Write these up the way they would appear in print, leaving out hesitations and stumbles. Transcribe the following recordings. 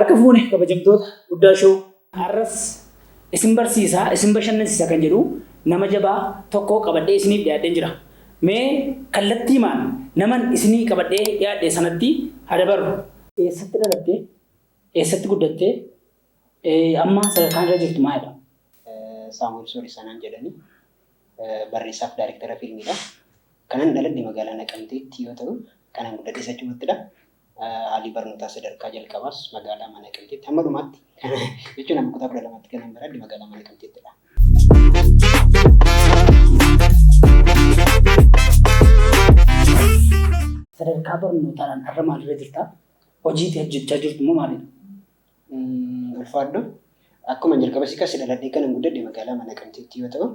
Harka fuune kabajamtoota Guddaa Show. Har'as isin barsiisa, isin bashannansiisa kan jedhu nama jabaa tokko qabadhee isiniif dhiyaadheen jira. Mee kallattiimaan naman isinii qabadhee dhiyaadhe sanatti haa dabarru. Eessatti dhalatte? Eessatti guddatte? Amma sadarkaan irra jirtu maalidha? Saamu'eel Sooressaa naan jedhani. Barreessaa fi daayirektara fiilmiidha. Kanan dhaladhe magaalaa Naqamteetti yoo ta'u, kanan guddadhes achumattidha. Haalli barnootaa sadarkaa jalqabaas magaalaa Naqamteetti hamma dhumaatti jechuun hamma kutaa 12tti kanan baradhe magaalaa Naqamteettidha. Sadarkaa barnootaadhaan har'a maalirra jirta? Hojii ati hojjechaa jirtu immoo maalidha? Ulfaadhu. Akkuma jalqaba si kaase dhaladhee kanan guddadhe magaalaa Naqamteetti yoo ta'u,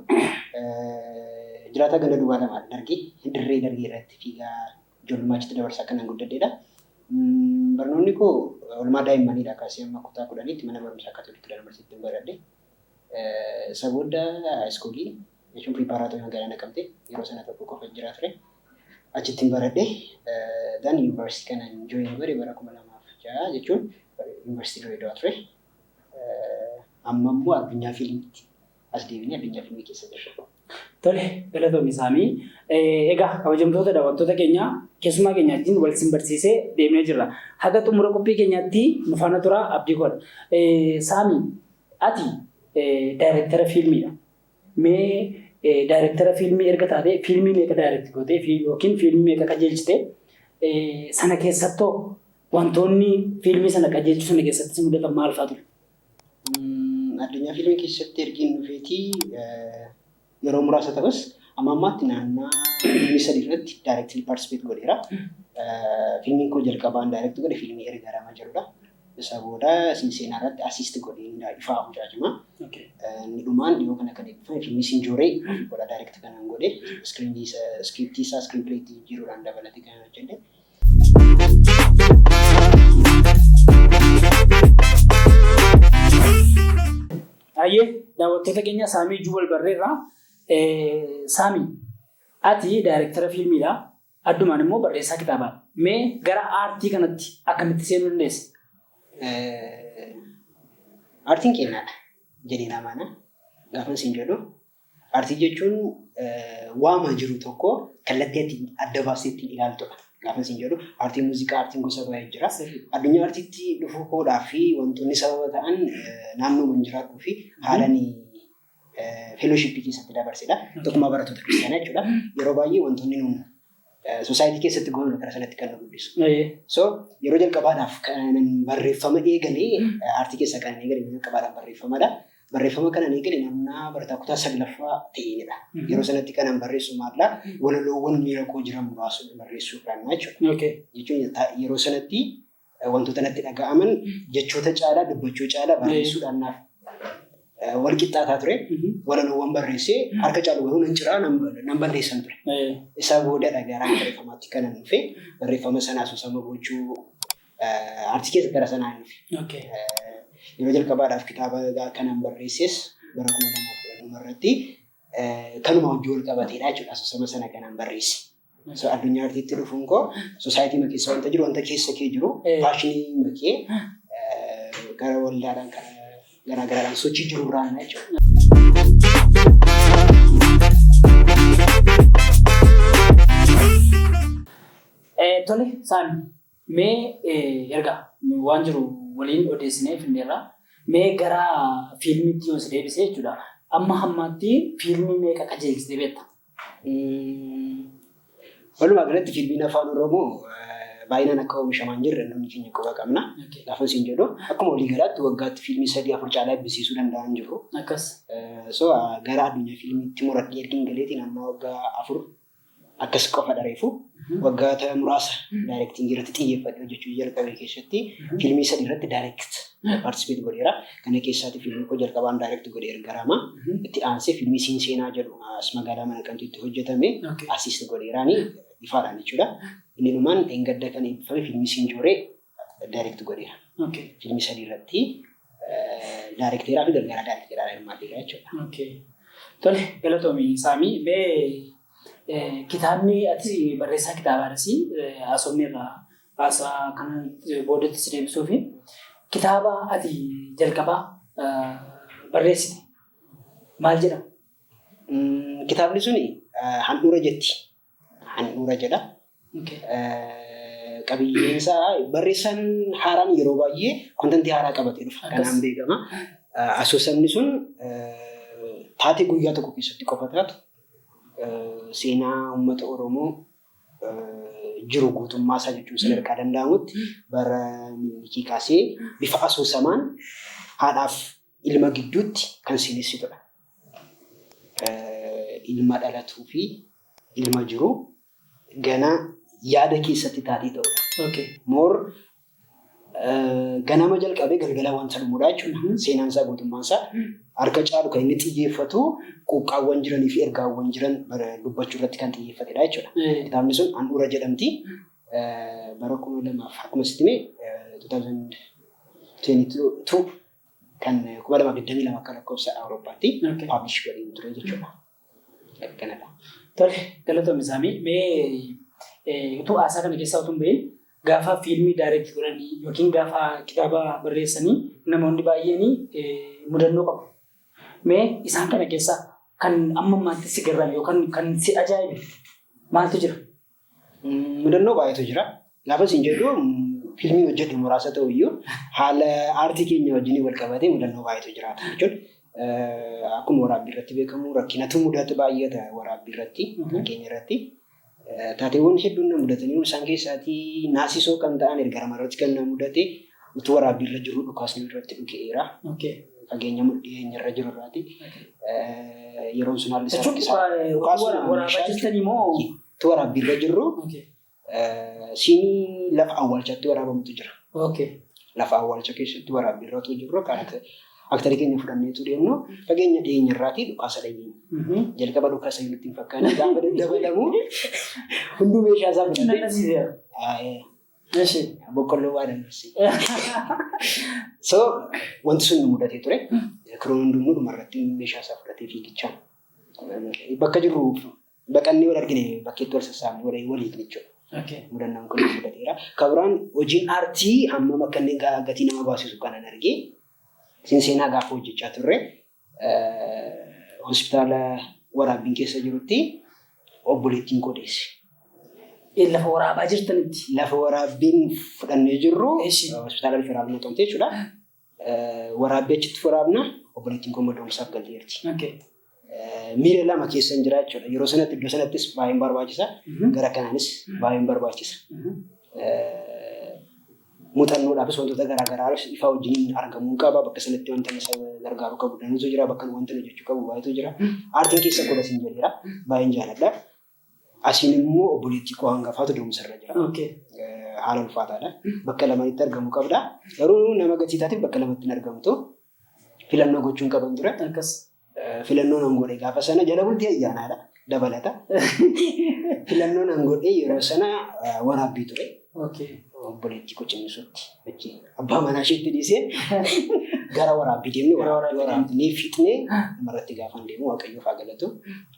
jiraataa ganda duwwaa lamaadha. Dargii dirree dargii irratti fiigaa ijoollummaa achitti dabarsaa kanan guddadheedha. Barnoonni koo oolmaa daa'immaniidha kaasee amma kutaa 10tti mana barumsaa Kaatolikii Yuunivarsiitii baradhe. Isa booda high schoolii jechuun preparatory magaalaa Naqamtee yeroo sana tokko qofa jira ture. Achittiin baradhe. Dan yuunivarsiitii kanan join godhe bara 2006 jechuun yuunivarsiitii Dirree Dawaa ture. Amma immoo addunyaa fiilmiitti as deebinee addunyaa fiilmii keessa jirra. Tole, galatoomi Saamii. Egaa kabajamtoota daawwattoota keenya, keessummaa keenya wajjin wal sin barsiisee deemnee jirra. Haga xumura qophii keenyaatti nu faana turaa abdii koodha. Saamii, ati daayirektara fiilmiidha. Mee daayirektara fiilmii erga taatee fiilmii meeqa direct gootee yookiin fiilmii meeqa qajeelchite? Sana keessattoo wantoonni fiilmii sana qajeelchuu sana keessatti si mudatan maal fa'aa ture? Addunyaa fiilmii keessatti ergiin dhufeetii yeroo muraasa ta'us, amma ammaatti naannaa fiilmii sadii irratti directly participate godheera. Fiilmiin koo jalqabaan direct godhe fiilmii Erga jedhudha. Isa booda seenaa irratti assist godheen ifaa mucaajima. Inni dhumaan dhiyoo kana kan eebbifame fiilmii Sinjooree godha direct kanan godhe, scriptii isaa screenplay jijjiiruudhaan dabalatee kan hojjedhe. Ayyee, daawwattoota keenya, Saamii Jubal Barreerraa. Saamii, ati daayirektara fiilmiidha. Addumaan immoo barreessaa kitaabaadha. Mee gara aartii kanatti akkamitti seenuu dandeesse? Aartiin kennaadha jedheen amana. Gaafa isin jedhu, aartii jechuun waama jiru tokko kallattii ati adda baastee ittiin ilaaltudha. Gaafa isin jedhu, aartiin muuziqaa, aartiin gosa baay'ee jira. Addunyaa aartiitti dhufuu koodhaa fi wantoonni sababa ta'an naannoo man jiraadhuu fi haala ni fellowshippii keessatti dabarsedha. Tokkummaa barattoota kiristaanaa jechuudha. Yeroo baay'ee wantoonni nuun society keessatti goonu karaa sanatti kan nu guddisu. So yeroo jalqabaadhaaf kanan barreeffama eegalee, aartii keessaa kanan eegale yeroo jalqabaadhaaf barreeffamadha. Barreeffama kanan eegale naannaa barataa kutaa saglaffaa ta'eenidha. Yeroo sanatti kanan barreessu maallaa walaloowwan miira koo jiran muraasa barreessuudhaan jechuudha. Jechuun yeroo sanatti wantoota natti dhaga'aman jechoota caalaa, dubbachuu caalaa barreessuudhaan naaf wal qixxaataa ture. Walaloowwan barreessee harka caalu garuu nan ciraa, nan balleessan ture. Isaa boodadha gara barreeffamaatti kanan dhufe. Barreeffama sana asoosama gochuu, aartii keessa gara sanaan dhufe. Yeroo jalqabaadhaaf kitaaba kanan barreesses bara 2010 irratti kanuma hojii wal qabateedha jechuudha asoosama sana kanan barreesse. So addunyaa artiitti dhufuun koo society keessa wanta jiru, wanta keessa kee jiru, passionii kee gara waldaadhaan garaa garaadhaan sochii jiru irraan jechuudha. Tole Saami, mee erga waan jiru waliin odeessinee finneerra, mee gara fiilmiitti yoo si deebisee jechuudha. Amma hammaatti fiilmii meeqa qajeelchitee beekta? Walumaa galatti fiilmiin afaan Oromoo baay'inaan akka oomishamaa hin jirre namni keenya quba qabna. Gaafa isin jedhu, akkuma walii galaatti waggaatti fiilmii sadii afur caalaa eebbisiisuu danda'an jiru. So gara addunyaa fiilmiitti muradhee ergin galeetiin amma waggaa 4 akkas qofa dhareefu, waggoota muraasa directingii irratti xiyyeeffadhee hojjechuu jalqabe keessatti fiilmii sadii irratti direct participate godheera. Kana keessaatti fiilmii koo jalqabaan direct godhe Ergarama. Itti aansee fiilmii Siin Seenaa jedhu as magaalaa Naqamteetti hojjetame assist godheeraani ifaadhaan jechuudha. Inni dhumaan dheengadda kan eebbifame fiilmii Sinjooree direct godheera. Fiilmii sadii irratti daayirekteeraa fi gargaaraa daayirekteeraa hirmaadheera jechuudha. Tole, galatoomi Saamii. Mee kitaabni, ati barreessaa kitaabaadhas, haasofni irraa haasaa kana boodatti si deebisuu fi Kitaaba ati jalqabaa barreessite maal jedhama? Kitaabni suni Handhuura jetti. Handhuura jedha. Qabiyyeen isaa, barreessaan haaraan yeroo baay'ee contentii haaraa qabatee dhufa. Kanaan beekama. Asoosamni sun taatee guyyaa tokko keessatti qofa taatu, seenaa uummata Oromoo jiru guutummaa isaa jechuun sadarkaa danda'amutti, bara Minilikii kaasee bifa asoosamaan haadhaaf ilma gidduutti kan seenessitudha. Ilma dhalatuu fi ilma jiru ganaa yaada keessatti taatee ta'udha. More ganama jalqabee galgala wanta dhumudha jechuudha. Seenaan isaa guutummaan isaa harka caalu kan inni xiyyeeffatu quuqqaawwan jiranii fi ergaawwan jiran dubbachuu irratti kan xiyyeeffatedha jechuudha. Kitaabni sun Handhuura jedhamti. Bara 2000 akkuma sitti hime 2022 kan 2022 akka lakkoofsa Awurooppaatti publish godhee ture jechuudha. Akkanadha. Tole, galatoomii Saamii. Mee utuu haasaa kana keessaa utuu hin bahin, gaafa fiilmii direct godhanii yookiin gaafa kitaaba barreessanii namoonni baay'een mudannoo qabu. Mee isaan kana keessaa kan amma ammaatti si garrame yookaan kan si ajaa'ibe maaltu jira? Mudannoo baay'eetu jira. Gaafa isin jedhu, fiilmii hojjedhe muraasa ta'u iyyuu, haala aartii keenya wajjin wal qabatee mudannoo baay'eetu jiraata jechuun, akkuma waraabbii irratti beekamu rakkinatu mudatu baay'ata waraabbii irratti, fakkeenya irratti. Taateewwan hedduun na mudatanii, isaan keessaatii naasisoo kan ta'an erga irratti kan na mudate, utuu waraabbii irra jiru dhukaasni irratti dhuka'eera. Fageenya dhiyeenya irra jiru irraati. Yeroon sun haalli isaa rakkisaa. Waraabaa jirtanii moo? Utuu waraabbii irra jirru scenii lafa awwaalchaatti waraabamutu jira. Lafa awwaalcha keessatti waraabbii irra utuu jirru, actorii keenya fudhanneetu deemnu, fageenya dhiyeenya irraatii dhukaasa dhageenya. Jalqaba dhukaasa nutti hin fakkaanne, gaafa daddabalamu hunduu meeshaa isaa fudhatee. Boqqolloo waa dandeessi. So wanti sun nu mudatee ture. Crewon hundumtuu dhumarratti meeshaa isaa fudhatee fiigichaan bakka jirru baqannee wal argine, bakkeetti wal sassaabne, wal hiikne jechuudha. Mudannoon kun mudateera. Kan biraan, hojiin aartii hammam akka inni gatii nama baasisu kanan argee, seenaa gaafa hojjechaa turre, hospitaala waraabbiin keessa jirutti obboleettiin koo deesse. Lafa waraabaa jirtanitti? Lafa waraabbiin fudhannee jirru, hospitaala referral Naqamtee jechuudha. Waraabbii achitti waraabna, obboleettiin koo da'umsaaf galteerti. Miira lama keessa hin jira jechuudha. Yeroo sanatti iddoo sanattis baay'een barbaachisa. Gara kanaanis baay'een barbaachisa. Muuxannoodhaafis wantoota garaagaraa ifaa wajjin argamuu qaba. Bakka sanatti wanta isa gargaaruu qabu danuutu jira. Bakka wanta hojjechuu qabu baay'eetu jira. Aartiin keessa godha siin jedheera. Baay'een jaaladha. Asiin immoo obboleettii koo hangafaatu da'umsarra jira. Haala ulfaataadha. Bakka lamanitti argamuu qabda. Garuu nama gatii taateef bakka lamatti hin argamtu. Filannoo gochuun qaban ture. Filannoo nan godhe gaafa sana, jala bultii ayyaanaadha dabalata. Filannoo nan godhe yeroo sana waraabbii ture. Obboleettii koo cimisuutti achi abbaa manaa isheetti dhiisee gara waraabbii deemne, waraabbii waraabnee fixnee dhumarratti gaafa deemu, Waaqayyoof haa galatu,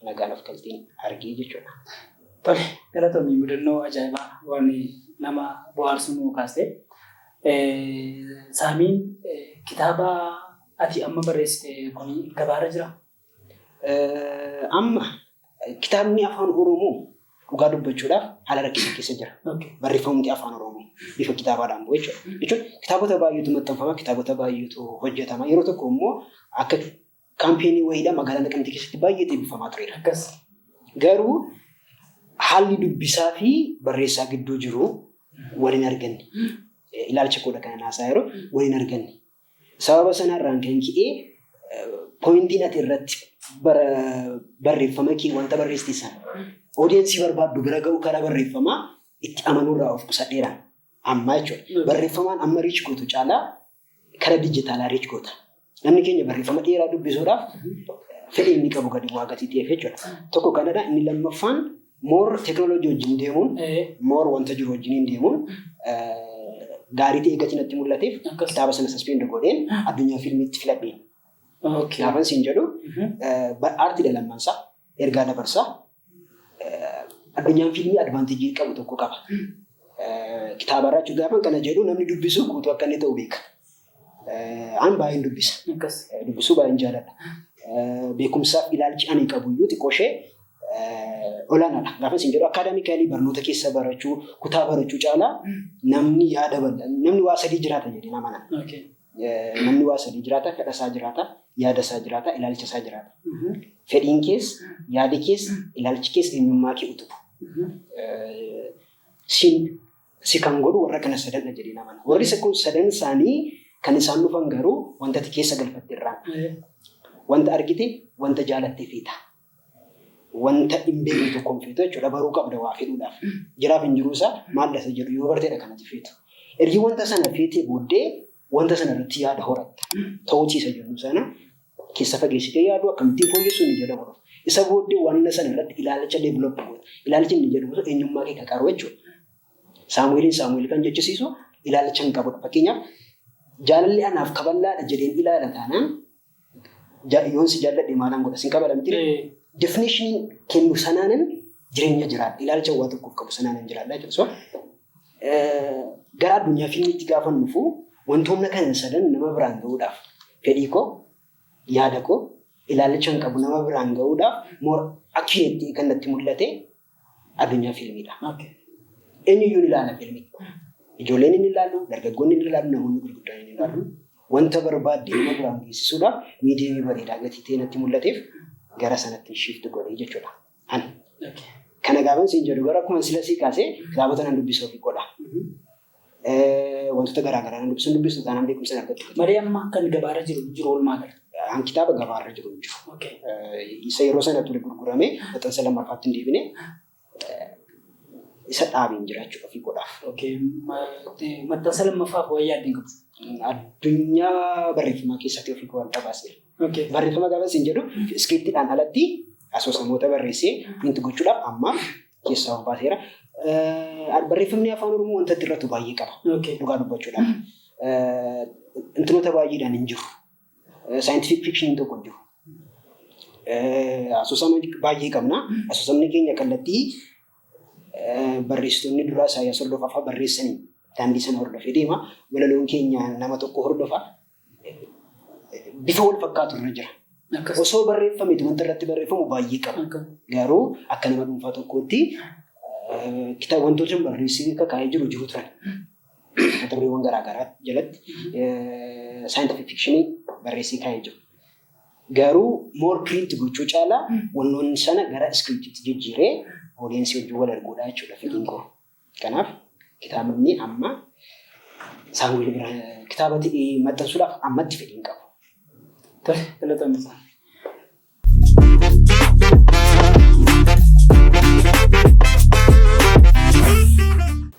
nagaan of galteen argee jechuudha. Tole, galatoomii, mudannoo ajaa'ibaa waan nama bohaarsu nuu kaaste. Saamiin, kitaaba ati amma barreessite kun gabaarra jira? Amma kitaabni afaan Oromoo dhugaa dubbachuudhaaf haala rakkisaa keessa jira. Barreeffamni afaan Oromoo bifa kitaabaadhaan bu'u jechuudha. Jechuun kitaabota baay'eetu maxxanfama, kitaabota baay'eetu hojjetama. Yeroo tokko immoo akka campaignii wayiidha magaalaa Naqamtee keessatti baay'ee eebbifamaa tureera. Garuu haalli dubbisaa fi barreessaa gidduu jiru waliin arganne. Ilaalcha koodha kana naasaa yeroo waliin arganne. Sababa sanarraan kan ka'e, pointiin ati irratti barreeffama kee, wanta barreessite sana audience barbaaddu bira ga'u karaa barreeffamaa itti amanuurraa of qusadheera ammaa jechuudha. Barreeffamaan amma reach gootu caalaa karaa dijitaalaa reach goota. Namni keenya barreeffama dheeraa dubbisuudhaaf fedhii inni qabu gadi bu'aa gatii ta'eef jechuudha. Tokko kanadha. Inni lammaffaan, more teekinooloojii wajjin deemuun, more wanta jiru wajjin deemuun gaarii ta'ee gatii natti mul'ateef, kitaaba sana suspend godheen addunyaa fiilmiitti filadheen. Gaafan siin jedhu, aartiidha lammansaa, ergaa dabarsaa. Addunyaan fiilmii advantage qabu tokko qaba. Kitaaba irraa jechuun, gaafan kana jedhu, namni dubbisu guutuu akka inni ta'u beeka. An baay'een dubbisa. Dubbisuu baay'een jaalladha. Beekumsaaf ilaalchi ani qabu iyyuu xiqqoo ishee olaanaadha. Gaafa isin jedhu, academically barnoota keessa barachuu, kutaa barachuu caalaa namni yaada bal'aa, namni waa sadii jiraata jedhee nama nana. Namni waa sadii jiraata: fedha isaa jiraata, yaada isaa jiraata, ilaalcha isaa jiraata. Fedhiin kees, yaadi kees, ilaalchi kees eenyummaa kee utubu. Siin si kan godhu warra kana sadanidha jedhee nama. Warri kun sadan isaanii kan isaan dhufan garuu wanta ati keessa galfatte irraan. Wanta argite, wanta jaalatte feeta. Wanta hin beekne tokko hin feetu jechuudha. Baruu qabda waa fedhuudhaaf. Jiraaf hin jiruu isaa maal isa jedhu yoo barteedha kanatti feetu. Ergi wanta sana feetee booddee wanta sana irratti yaada horatta. Ta'uutii isa jennu sana keessa fageessitee yaadu, akkamittiin fooyyessuu inni jedhamu dhufa. Isa booddee wanta sana irratti ilaalcha develop goota. Ilaalchi inni jedhamu eenyummaa kee kaqaru jechuudha. Saamu'eeliin Saamu'eel kan jechisiisu ilaalcha hin qabudha. Fakkeenyaaf, jaalalli anaaf kaballaadha jedheen ilaala taanaan, yoon si jaalladhe maalaan godha? Sin kabala miti? Definition kennu sanaanan jireenya jiraadha. Ilaalcha waa tokkoof qabu sanaanan jiraadha jechuudha. So gara addunyaa fiilmiitti gaafa dhufu, wantoonni kana sadan nama biraan gahuudhaaf, fedhii koo, yaada koo, ilaalcha hin qabu nama biraan gahuudhaaf more accurate kan natti mul'ate addunyaa fiilmiidha. Eenyuyyuu ni ilaala fiilmii. Ijoolleen ni ilaalu, dargaggoonni ni ilaalu, namoonni gurguddaan ni ilaalu. Wanta barbaadde nama biraan geessisuudhaaf medium bareedaa gatii ta'e natti mul'ateef gara sanatti shift godhee jechuudha. Ani. Kana gaafan siin jedhu gara akkuma sila sii kaasee kitaabota nan dubbisu ofii godha. Wantoota garaa garaa nan dubbisu, dubbisu taanaan beekumsa argattu. Malee amma kan gabaarra jiru jiru oolmaa gala. An kitaaba gabaarra jiru hin jiru. Isa yeroo sana ture gurguramee maxxansa lammaffaatti hin deebine, isa dhaabeen jira jechuudha ofii godhaaf. Maxxansa lammaffaaf wayyaa yaaddeen qabdu. Addunyaa barreeffamaa keessatti ofii koo wanta baaseera. Barreeffama gaafa isin jedhu, scriptiidhaan alatti asoosamoota barreessee print gochuudhaaf ammaaf keessaa of baaseera. Barreeffamni Afaan Oromoo wanta itti irratu baay'ee qaba. Dhugaa dubbachuudhaaf. Intinoota baay'eedhaan hin jiru. Scientific fiction tokko hin jiru. Asoosama baay'ee qabna. Asoosamni keenya kallattii barreessitoonni duraa Isaayyaas Hordofaa fa'aa barreessanii daandii sana hordofee deema. Walaloon keenya nama tokko hordofa. Bifa wal fakkaatu irra jira. Osoo barreeffameeti wanta irratti barreeffamu baay'ee qaba. Garuu akka nama dhuunfaa tokkootti kitaaba wantoota barreessee kakaa'ee jiru jiru turan. Mata dureewwan garaa garaa jalatti scientific fictionii barreessee kaa'ee jiru. Garuu more print gochuu caalaa wannoonni sana gara scriptiitti jijjiiree audience wajjin wal arguudha jechuudha fedhiin koo. Kanaaf kitaabni amma Saamu'eel bira kitaaba ta'ee maxxansuudhaaf ammatti fedhiin qabu. Tole, galatoomii.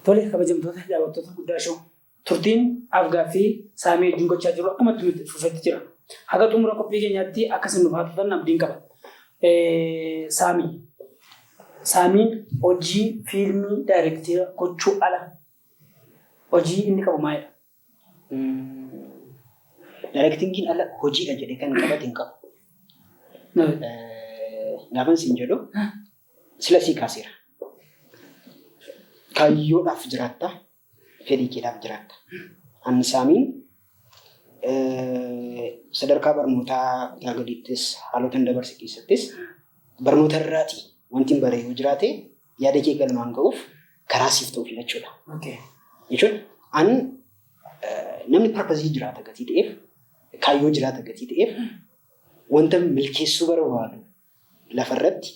Tole, kabajamtoota daawwattoota Guddaa Show, turtiin afgaaffii Saamii wajjin gochaa jiru akkuma itti fufetti jira. Haga xumura qophii keenyaatti akka isin nu faatutan abdiin qaba. Saamii. Saamiin hojii fiilmii director gochuu ala hojii inni qabu maalidha? Directingiin ala hojiidha jedhee kan qabate hin qabu. Gaafan siin jedhu sila sii kaaseera. Kaayyoodhaaf jiraatta, fedhii keedhaaf jiraatta. Ani Saamiin sadarkaa barnootaa kutaa gadiittis haalota hin dabarse keessattis barnoota irraatii wanti hin bare yoo jiraate, yaada kee galmaan ga'uuf karaa siif ta'u filachuudha. Jechuun an namni purpose jiraata gatii ta'eef, kaayyoo jiraata gatii ta'eef, wanta milkeessuu barbaadu lafarratti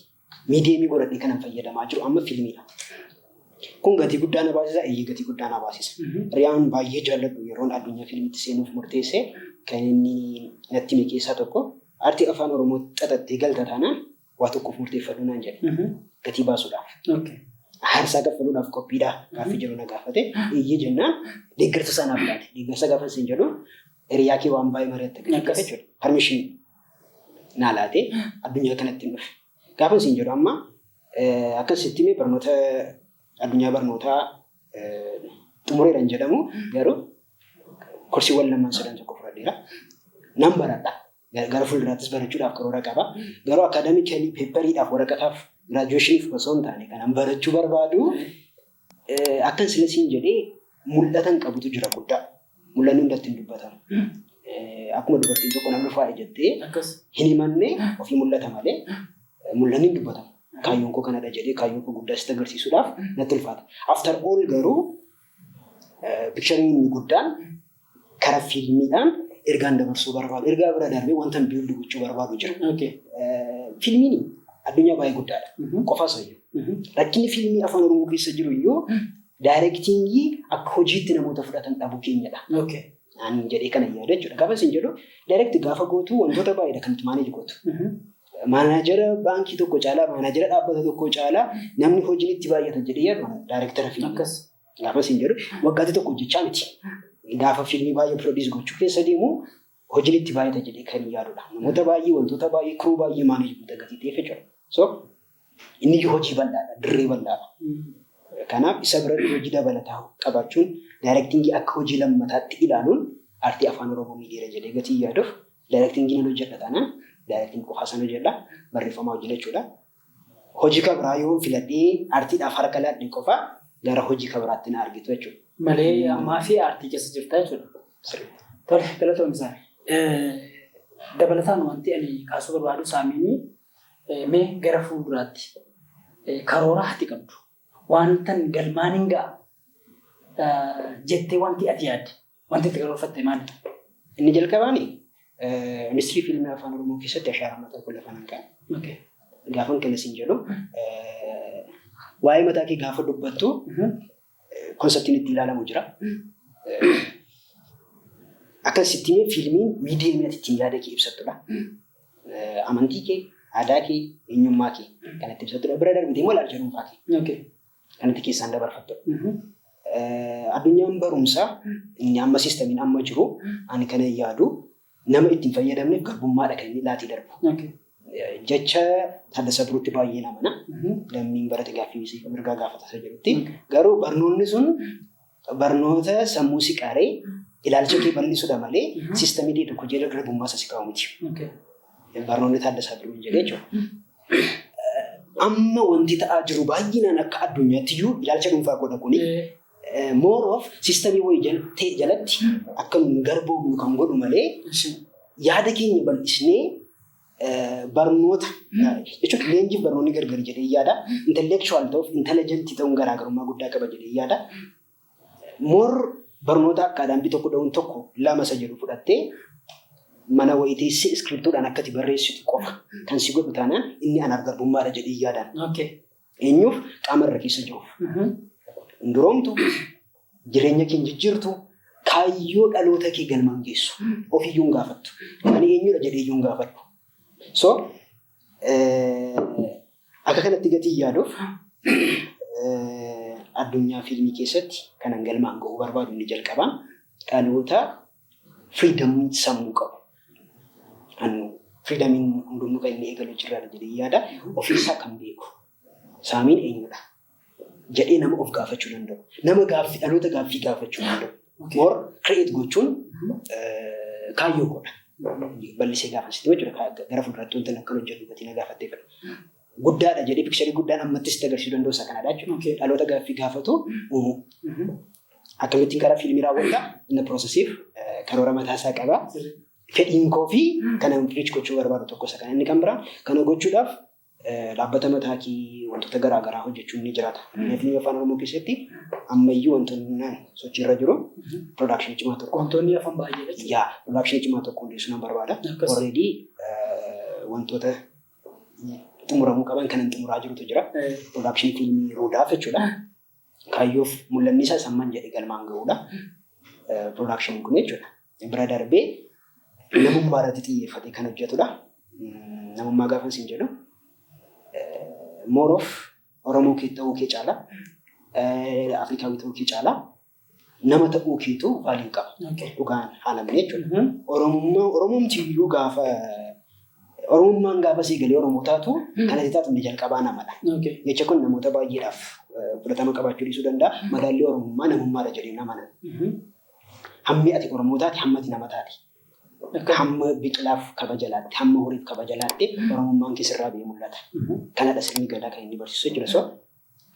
medium godhadhee kanan fayyadamaa jiru amma fiilmiidha. Kun gatii guddaa na baasisa, eeyyee, gatii guddaa na baasisa. Riyaan baay'ee jaalladhu yeroon addunyaa fiilmiitti seenuuf murteesse kan inni natti hime keessaa tokko, aartii Afaan Oromoo xaxattee galta taanaan waa tokkoof murteeffadhu naan jedhe. Gatii baasuudhaaf. Aarsaa kaffaluudhaaf qophiidha gaaffii jedhu na gaafate. Eeyyee jennaan deeggarsa sanaaf laate. Deeggarsa gaafa isin jedhu, hiriyaa kee waan baay'ee mari'atte gatii jechuudha. Permission naa laate, addunyaa kanatti hin dhufe. Gaafa isin jedhu, amma akka sitti hime barnoota addunyaa barnootaa xumureera hin jedhamu, garuu korsiiwwan lamaan sadan tokko fudhadheera. Nan baradha. Gara fuulduraattis barachuudhaaf karoora qaba. Garuu academically paperiidhaaf, waraqataaf, graduationiif osoo hin taane kanan barachuu barbaadu, akkan sila siin jedhee mul'atan qabutu jira guddaa. Mul'anni hundatti hin dubbatamu. Akkuma dubartiin tokko namni faaya jettee hin himanne, ofii mul'ata malee mul'anni hin dubbatamu. Kaayyoon koo kanadha jedhee kaayyoo koo guddaa sitti agarsiisuudhaaf natti ulfaata. After all garuu pictureiin inni guddaan karaa fiilmiidhaan ergaan dabarsuu barbaadu. Ergaa bira darbee wanta build gochuu barbaadu jira. Fiilmiin addunyaa baay'ee guddaadha. Qofaas iyyuu. Rakkinni fiilmii Afaan Oromoo keessa jiru iyyuu directingii akka hojiitti namoota fudhatan dhabuu keenyadha. Ani jedhee kana yaada jechuudha. Gaafa isin jedhu, direct gaafa gootu wantoota baay'eedha kan itti manage gootu. Manager baankii tokko caalaa, manager dhaabbata tokko caalaa namni hojiin itti baay'ata jedhee yaadu director fiilmii. Gaafa isin jedhu, waggaatti tokko hojjechaa miti. Gaafa fiilmii baay'ee produce gochuu keessa deemu hojiin itti baay'ata jedhee kan yaadudha. Namoota baay'ee, wantoota baay'ee, crew baay'ee manage goota gatii ta'eef jechuudha. So inni iyyuu hojii bal'aadha, dirree bal'aadha. Kanaaf isa biratti hojii dabalataa qabaachuun, directingii akka hojii lammataatti ilaaluun aartii Afaan Oromoo miidheera jedhee gatii yaaduuf, directingii nan hojjedha taanaan directingii qofaa sana hojjedha, barreeffamaa hojii jechuudha. Hojii kan biraa yoo filadhee aartiidhaaf harka laadhe qofa gara hojii kan biraatti na argitu jechuudha. Malee ammaa fi aartii keessa jirta jechuudha. Tole, galatoomii Saamii. Dabalataan wanti ani kaasuu barbaadu, Saamiin, mee gara fuulduraatti karoora ati qabdu, wantan galmaan hin ga'a jettee wanti ati yaadde, wanti itti karoorfatte maali? Inni jalqabaani industirii fiilmii Afaan Oromoo keessatti ashaaraa mataa koo lafa nan ka'a. Gaafan kana siin jedhu, waa'ee mataa kee gaafa dubbattu conceptiin itti ilaalamu jira. Akka sitti himee, fiilmiin mediumii ati ittiin yaada kee ibsattudha. Amantii kee, aadaa kee, eenyummaa kee kan itti ibsattudha. Bira darbitee immoo ilaalcha dhuunfaa kee kan itti keessaan dabarfattudha. Addunyaan barumsaa inni amma systemiin amma jiru, ani kana yaadu, nama ittiin fayyadamneef garbummaadha kan inni laatii darbu. Jecha Taaddasaa Biruutti baay'ee amana. Lammiin barate gaaffii mirgaa gaafata isa jedhutti. Garuu barnoonni sun barnoota sammuu si qaree ilaalcha kee bal'isudha malee systemii ta'e tokko jala garbummaa isa si kaa'u miti. Barnoonni Taaddasaa Biruun jedhee jechuudha. Amma wanti ta'aa jiru baay'inaan akka addunyaatti iyyuu ilaalcha dhuunfaa godha kuni. More of systemii wayii ta'e jalatti akka nu garboomnu kan godhu malee yaada keenya bal'isnee barnoota jechuun leenjiif barnoonni gargar jedhee yaada. Intellectual ta'uuf intelligentii ta'uun garaagarummaa guddaa qaba jedhee yaada. More barnoota akka adambii tokko dha'uun tokko lama isa jedhu fudhattee mana wayii teessee scriptuudhaan akka ati barreessitu qofa kan si godhu taanaan, inni anaaf garbummaadha jedhee yaadaan. Eenyuuf? Qaama irra keessa jiruuf. Hin duroomtu, jireenya kee hin jijjiirtu, kaayyoo dhaloota kee galmaan geessu. Ofiyyuu hin gaafattu. Ani eenyudha jedhee iyyuu hin gaafadhu. So akka kanatti gatii yaaduuf, addunyaa fiilmii keessatti kanan galmaan ga'uu barbaadu inni jalqabaa dhaloota freedomii sammuu qabu. Freedomiin hundumtuu kan inni eegalu jirraadha jedhee yaada. Ofiisaa kan beeku. Saamiin eenyudha jedhee nama of gaafachuu danda'u. Nama gaaffii, dhaloota gaaffii gaafachuu danda'u. More create gochuun kaayyoo koodha. Bal'isee gaafa sitti jechuudha. Gara fuulduraatti wanta akkan hojjedhu gatii na gaafattee fedha. Guddaadha jedhee pictureii guddaan ammatti sitti agarsiisuu danda'u isa kanadha jechuudha. Dhaloota gaaffii gaafatu uumuu. Akkamittiin karaa fiilmii raawwata? Inni processiif karoora mataa isaa qaba. Fedhiin koo fi kana reach gochuu barbaadu tokko isa kana. Inni kan biraa, kana gochuudhaaf dhaabbata mataa kee wantoota garaa garaa hojjechuun ni jiraata. Fiilmii Afaan Oromoo keessatti ammayyuu wantoonni sochiirra jiru productionii cimaa tokko. Wantoonni hafan baay'ee jechuudha. Yaa, productionii cimaa tokko hundeessuu nan barbaada. Already wantoota xumuramuu qaban kanan xumuraa jirutu jira. Productionii fiilmii ruudaaf jechuudha. Kaayyoof mul'anni isaa samman jedhe galmaan ga'uudha. Productioniin kun jechuudha. Bira darbee namummaa irratti xiyyeeffatee kan hojjetudha. Namummaa gaafa isin jedhu, more of Oromoo kee ta'uu kee caalaa, Afrikaawii ta'uu kee caalaa, nama ta'uu keetu value qaba. Dhugaan haalamne jechuudha. Oromummaa, Oromumti iyyuu gaafa Oromummaan gaafa sii galee Oromoo taatu, kan ati taatu inni jalqabaa namadha. Jecha kun namoota baay'eedhaaf fudhatama qabaachuu dhiisuu danda'a. Madaalli Oromummaa namummaadha jedhee nama. Hammi ati Oromoo taate, hamma ati nama taate. Hamma biqilaaf kabaja laatte, hamma horiif kabaja laatte, Oromummaan kee sirraa ba'ee mul'ata. Kanadha sirni gadaa kan inni barsiisu jechuudha. So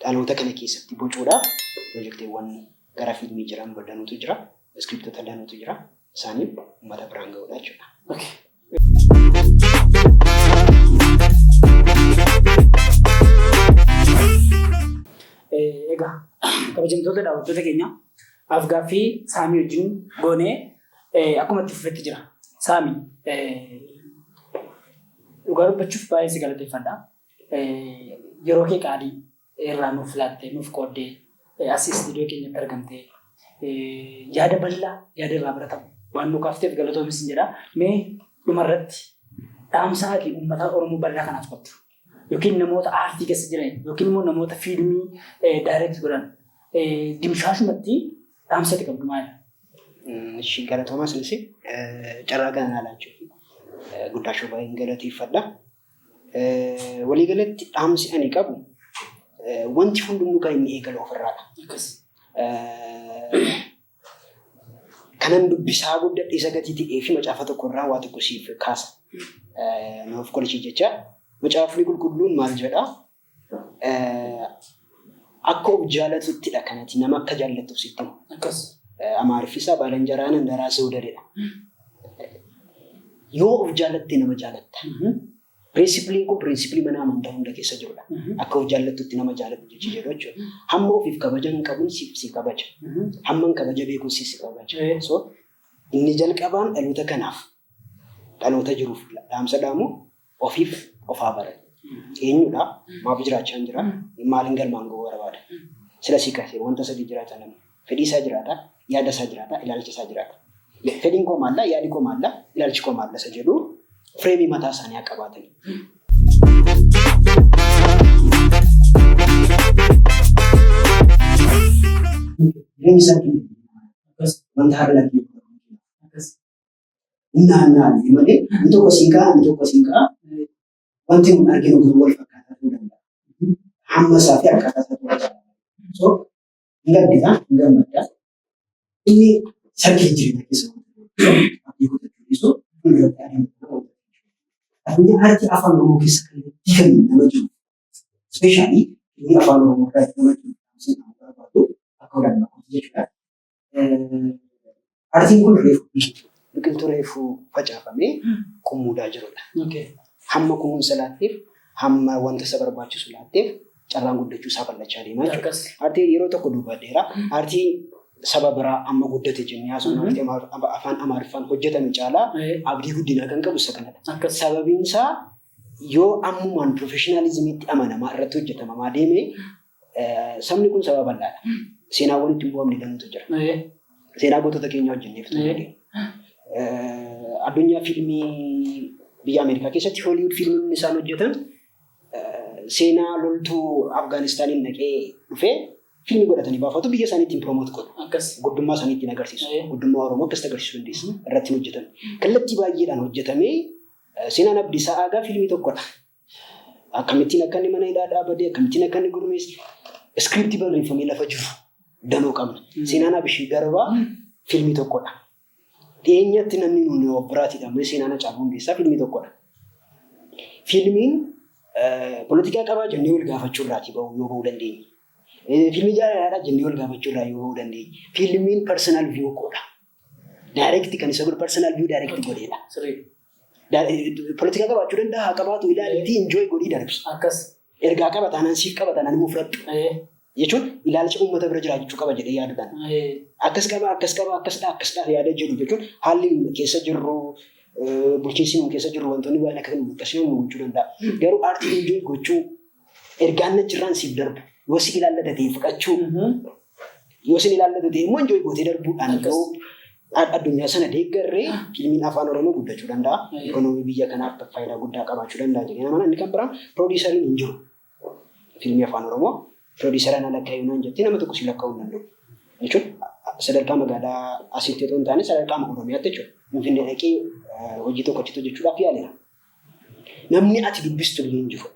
dhaloota kana keessatti bocuudhaaf pirojektiiwwan gara fiilmii jiran danuutu jira. Scriptoota danuutu jira. Isaaniin uummata biraan ga'uudha jechuudha. Okay. Egaa kabajamtoota daawwattoota keenya, afgaaffii Saamii wajjin goonee akkuma itti fufetti jira. Saamii, dhugaa dubbachuuf baay'ee si galateeffadha. Yeroo kee qaalii irraa nuuf laattee, nuuf qooddee, asii istuudiyoo keenyatti argamtee yaada bal'aa, yaada irraa baratamu waan nu kaafteef galatoomis jedha. Mee dhumarratti dhaamsa ati uummata Oromoo bal'aa kanaaf qabdu, yookiin namoota aartii keessa jiran, yookiin immoo namoota fiilmii direct godhan, dimshaashumatti dhaamsa ati qabdu maali? Ishii galatoomaa isinis carraa kana naa laachuuf guddaa shoo baay'een galateeffadha. Waliigalatti dhaamsi ani qabu, wanti hundumtuu kan inni eegalu ofirraadha. Kanan dubbisaa guddadhe isa gatii ta'ee fi macaafa tokko irraa waa tokko siif kaasa. Nuuf qolchii jecha macaafni qulqulluun maal jedhaa? Akka of jaalatuttidha kanati nama akka jaallattuuf sitti himu. Amaariffi isaa "ባልንጀራህን እንደራስህ ውደድ" jedha. Yoo of jaalatte nama jaalatta. Principleiin kun principle mana amantaa hunda keessa jirudha. Akka of jaallattutti nama jaaladhu jechi jedhu jechuudha. Hamma ofiif kabaja hin qabuun siif si kabaja. Hamma hin kabaja beekuun siif si kabaja. So inni jalqabaan dhaloota kanaaf, dhaloota jiruuf dhaamsa dhaamu, ofiif ofaa baran. Eenyudha? Maaf jiraachaa hin jira? Maaliin galmaan ga'uu barbaada? Sila si kaasee wanta sadii jiraata namni. Fedhii isaa jiraata, yaada isaa jiraata, ilaalcha isaa jiraata. Fedhiin koo maalla, yaadi koo maalla, ilaalchi koo maalla isa jedhu frame mataa isaanii haa qabaatani. Jireenyi isaa wanta haala lakkii naanna'an malee, inni tokko siin ka'a, inni tokko siin ka'a. Wanti nun arginu garuu wal fakkaataa ta'uu danda'a. Hamma isaa fi akkaataa isaa ta'uu danda'a. So hin gaddita, hin gammadda. Inni sarkii jireenya keessa wanta jiru. So abdii kutachuu dhiisuu, fuulduratti adeemu kana wanta addunyaa aartii afaan Oromoo keessa kallattii kamiin nama jiru. Especially inni afaan Oromoo irraa nama jiru nama barbaadu akka olaanaa jechuudha. Aartiin kun reefu biqiltuu reefu facaafamee qummuudaa jirudha. Hamma kunuunsa laatteef, hamma wanta isa barbaachisu laatteef, carraan guddachuu isaa bal'achaa deemaa jechuudha. Aartii yeroo tokko dubbadheera. Aartii saba biraa amma guddate jennee haasofnu, aartii afaan Amaariffaan hojjetame caalaa abdii guddinaa kan qabu isa kanadha. Sababiin isaa yoo ammumaan professionalismiitti amanamaa irratti hojjetamamaa deeme, sabni kun saba bal'aadha. Seenaawwan ittiin bu'amne danuutu jira. Seenaa gootota keenya hojjenneef ture. Addunyaa fiilmii biyya Ameerikaa keessatti Hollywood fiilmiin isaan hojjetan seenaa loltuu Afgaanistaaniin dhaqee dhufee fiilmii godhatanii baafatu, biyya isaanii ittiin promote godhu. Guddummaa isaanii ittiin agarsiisu. Guddummaa Oromoo akkasitti agarsiisuu dandeessa. Irratti hojjetan. Kallattii baay'eedhaan hojjetamee seenaan Abdiisaa Aagaa fiilmii tokkodha. Akkamittiin akka inni mana hidhaa dhaabate, akkamittiin akka inni gurmeesse, script barreeffamee lafa jiru danuu qabna. Seenaan Abishii Garbaa fiilmii tokkodha. Dhiyeenyatti namni nuuni of biraatii dhabnee seenaan Hacaaluu Hundeessaa fiilmii tokkodha. Fiilmiin polotikaa qabaa jennee wal gaafachuu irraatii bahuu yoo bahuu dandeenye. Fiilmii jaalalaadhaa jennee wal gaafachuu irraa yoo bahuu dandeenya. Fiilmiin personal view koodha. Direct kan isa godhu personal view direct godheedha. Polotikaa qabaachuu danda'a, haa qabaatu, ilaaliitii enjoy godhii darbi. Ergaa qaba taanaan, siif qaba taanaan immoo fudhadhu. Jechuun ilaalcha uummata bira jiraachuu qaba jedhee yaaduudhaan. Akkas qaba, akkas qaba, akkasidha, akkasidha yaada jedhu jechuun haalli nu keessa jirru, bulchiinsi nu keessa jirru, wantoonni baay'een akka nu akkasii nu gochuu danda'a. Garuu aartii enjoy gochuu, ergaan achirraan siif darbu yoo si ilaallata ta'e fudhachuu, yoo sin ilaallatu ta'e immoo enjoy gootee darbuudhaan yoo addunyaa sana deeggarree, fiilmiin afaan Oromoo guddachuu danda'a. Ikonoomii biyya kanaaf faayidaa guddaa qabaachuu danda'a jedhee nama. Inni kan biraan produceriin hin jiru. Fiilmii afaan Oromoo producer na lakkaa'uu naan jettee nama tokko si lakkaa'uu hin danda'u. Jechuun sadarkaa magaalaa asitti otoo hin taane sadarkaa Oromiyaatti jechuudha. Finfinnee dhaqee hojii tokko achitti hojjechuudhaaf yaaleera. Namni ati dubbistu illee hin jiru.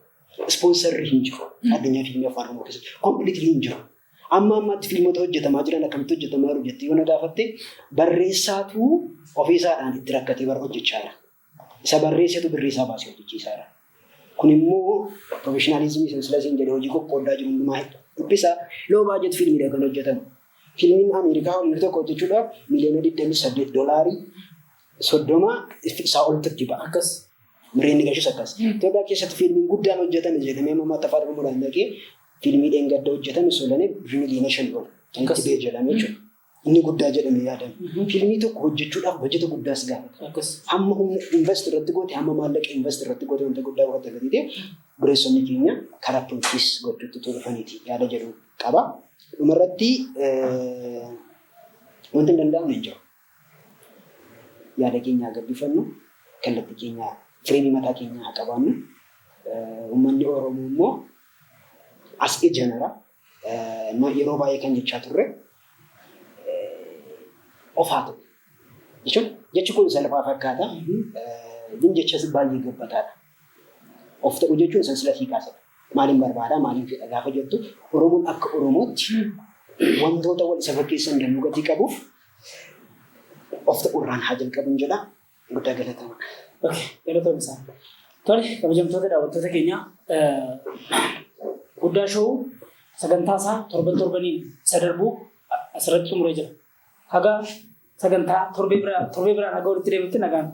Sponsorri hin jiru. Addunyaa fiilmii afaan Oromoo keessatti completely hin jiru. Amma ammaatti fiilmota hojjetamaa jiran akkamitti hojjetamaa jiru jettee yoo na gaafatte, barreessaatu ofiisaadhaan itti rakkatee bara hojjechaa jira. Isa barreessetu birrii isaa baasee hojjechiisaa jira. Kun immoo professionalism silasiin jedhee hojii qoqqooddaa jiru hundumaa dhiphisa. Low budget fiilmiidha kan hojjetamu. Fiilmiin Ameerikaa Hollywood tokko hojjechuudhaaf miliyoona 28 doolaarii 30 isaa olitti itti ba'a. Mireenni gashus akkas. Itoophiyaa keessatti fiilmiin guddaan hojjetame jedhamee amma maxxafaa dhufuudhaan dhaqee fiilmii dheengadda hojjetame solanee miliyoona 5 ol kan itti ba'e jedhame jechuudha. Inni guddaa jedhamee yaadame. Fiilmii tokko hojjechuudhaaf bajeta guddaas gaafata. Hamma humna invest irratti goote, hamma maallaqa invest irratti goote, wanta guddaa godhate gadi dureessonni keenya karaa produce gochuutti dhufaniiti yaada jedhu qaba. Dhumarratti, wanti hin danda'amne hin jiru. Yaada keenya haa gabbifannu, kallattii keenya, frame mataa keenyaa haa qabaannu. Uummanni Oromoo immoo as ija nara. Yeroo baay'ee kan jechaa turre of haa ta'u. Jechuun jechi kun salphaa fakkaata. Inni jecha baay'ee gabbataadha. Of ta'u jechuun san sila sii kaasadha. Maaliin barbaada, maaliin fedha gaafa jettu, Oromoon akka Oromootti wantoota wal isa fakkeessan danuu gatii qabuuf of ta'urraan haa jalqabun jedha. Guddaa galatama. Okay, galatoon isaa. Tole, kabajamtoota daawwattoota keenya, Guddaa Show sagantaa isaa torban torbaniin isa darbuu asirratti xumuree jira. Haga sagantaa torbee biraan haga walitti deebitti nagaan.